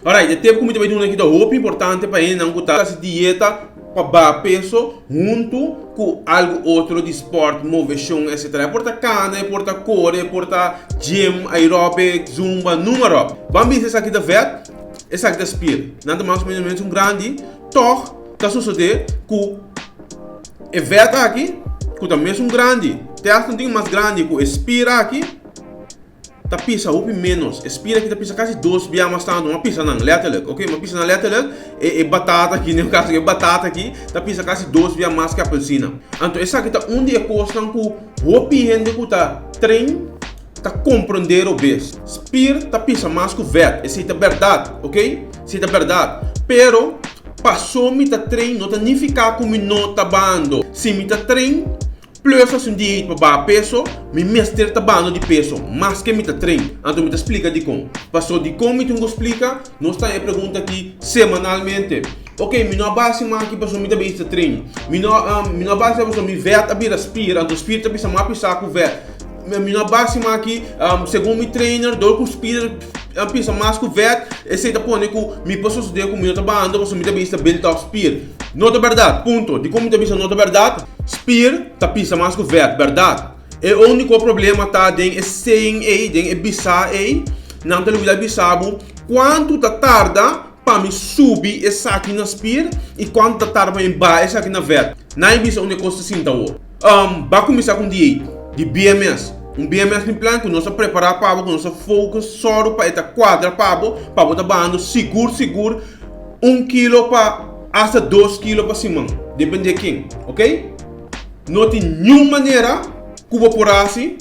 Alright, e tip ku mi ta bai duna aki ta hopi importante pa hendenan ku ta hasi dieta pa baha peso huntu ku algu otro di sport, moveshon, etc. E por ta kana, e por ta kore, e por ta gym, aerobic, zumba, numa ròp. Ban bisa esaki ta vèt, esaki ta spier. Nan ta mas o menos mesun grandi, tòg ta sosodé ku e vèt aki ku ta mesun grandi, te asta un tin mas grandi ku e spier aki, ta pisa hopi menos. E spier aki ta pisa kasi dos bia mas tantu. M'a pisa nan letterlijk, oké? M'a pisa nan letterlijk. E e batata aki, den kaso e batata aki, ta pisa kasi dos bia mas ku apelsina. Anto esaki ta un di e kosnan ku hopi hende ku ta train ta komprondé robes. Spier ta pisa mas ku vèt. Esei ta bèrdat, oké? Esei ta bèrdat. Pero, paso mi ta train no ta nifiká ku mi no ta bahando. Si mi ta train. Plus as un dieet pa baha peso, mi mester ta bahando di peso, maske mi ta train. Anto mi ta splika dikon. Paso dikon mi tin ku splika? Nos ta haña e pregunta aki semanalmente. Ok, mi no a baha siman aki paso mi ta bezig ta train. Mi no mi no a baha siman paso mi vèt a bira spier, anto spier ta bisa mas pisá ku vèt. Mi no a baha siman aki, segun mi trainer, dor ku spier a pisa mas ku vèt, esei ta pone ku mi por sosodé ku mi no ta bahando paso mi ta bezig ta build up spier. No ta bèrdat. Punto. Dikon mi ta bisa no ta bèrdat? Spier ta pisa mas ku vèt, bèrdat. E úniko problema ta den e saying ei, den e bisá ei, nan ta lubidá bisa bo kuantu ta tarda pa mi subi esaki na spier i kuantu ta tarda pa mi baha esaki na vèt. Nan e bisa unda e kos ta sinta awor. Ba kuminsá ku un dieet di BMS. Un BMS mi plan ku nos a prepará pa bo, ku nos a focus sòru pa e ta kuadra pa bo, pa bo ta bahando sigur sigur un kilo pa Hasta dos kilo pa siman, depende ken, ok? No tin niun manera ku bo por hasi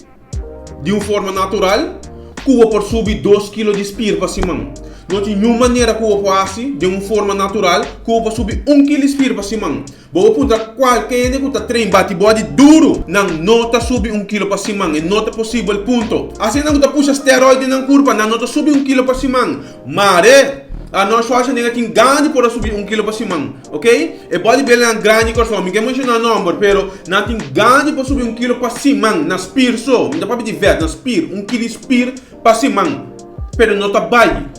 di un forma natural ku bo por subi dos kilo di spier pa siman. No tin niun manera ku bo por hasi den un forma natural ku bo por subi un kilo di spier pa siman. Bo por puntra kualke hende ku ta train bati body duru, nan no ta subi un kilo pa siman, e no ta posibel, punto. Asina nan ku ta pusha steroid den nan kurpa, nan no ta subi un kilo pa siman. Mare! Arnold Schwarzenegger tin gana di por a subi un kilo pa siman, ok? E bodybuildernan grandi Kòrsou, mi ke menshoná nòmber, pero nan tin gana di por subi un kilo pa siman na spir so, mi ta papia di vèt, na spir, un kilo di spir pa siman, pero no ta bai.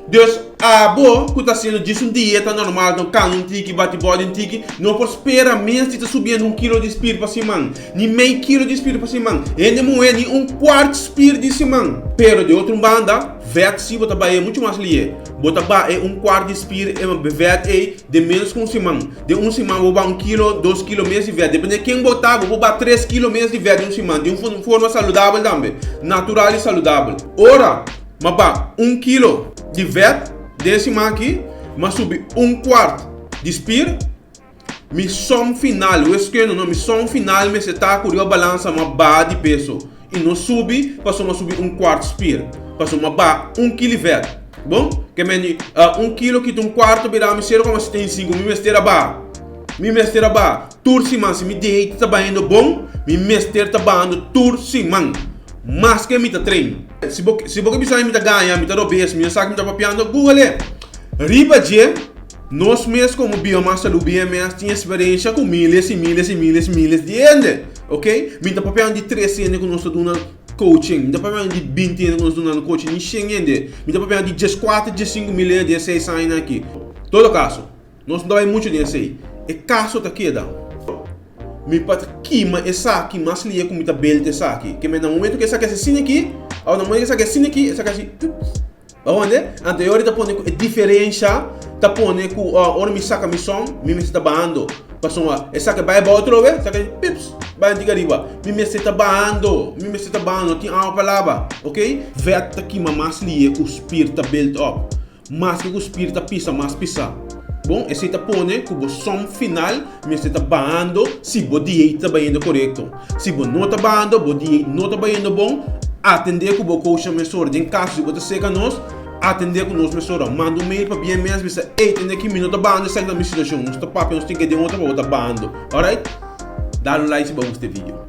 Dus, abo ku ta hasiendo djis un dieta normal, no kana un tiki, bati body un tiki, no por spera mes di ta subiendo un kilo di spir pa siman, ni mei kilo di spir pa siman, hende muhé ni un kuart spir di siman. Pero di otro banda, Vèt si bo ta bai e muchu mas lié. Bo ta ba e un kuart di spir e vèt ei den ménos ku un siman. Den un siman bo ba un kilo, dos kilo mes di vèt. Depende ken bo ta, bo por ba tres kilo mes di vèt den un siman, di un forma saludabel tambe, natural i saludabel. Ora m'a ba un kilo di vèt den e siman aki, m'a subi un kuart di spir. Mi som final, wiskunde no, mi som final mester ta ku riba balansa m'a baha di peso i no subi pasobra m'a subi un kuart spier, pasobra m'a baha un kilo i vèt. Bon? Ke men di, un kilo kita un kuarto bira mi 0,75, mi mester a baha. Mi mester a baha tur siman. Si mi dieta ta bayendo bon, mi mester ta bahando tur siman, maske mi ta train. Si bo si bo ke bisa mi ta gaña, mi ta robes, mi no sa ki mi ta papiando, google e. Riba dje. Nos mes komo Bioma Salud BMS tin eksperensha ku miles i miles i miles i miles di hende, ok? Mi ta papiando di tres hende ku nos ta duna coaching, mi ta papiando di binti hende ku nos ta duna coaching, ni shen hende, mi ta papiando di dieskuater, diesinku mil hende den seis añanan aki. Todo kaso, nos no ta bai muchu den esei. E kaso ta keda, mi pa ta kima esaki mas lia ku mi ta belt esaki. Ke men na momento ku esaki hasi asina aki, òf na momento ku esaki hasi asina aki, esaki hasi tups. Awor, anto e ora ta pone ku e diferensha ta pone ku ora mi saka mi son, mi mester ta bahando. Pasobra e saka bai abou atrobe, saka pips, bai antiga ariba. Mi mester ta bahando, mi mester ta bahando, no tin awa pa laba, ok? Vèt ta kima mas lihe ku spir ta build up, maske ku spir ta pisa mas pisá. Bon, esei ta pone ku bo som final mester ta bahando si bo diet ta bayendo korekto. Si bo no ta bahando, bo di no ta bayendo bon, atendé ku bo coachnan mesora. Den kaso si bo ta seka nos, atendé ku nos mesora. Manda un mail pa BMS bisa, ey, tende aki mi no ta bahando, esaki ta mi situashon. Nos ta papia, nos tin ke den otro pa bo ta bahando. Alright? Dal un like si bo a gusta e video.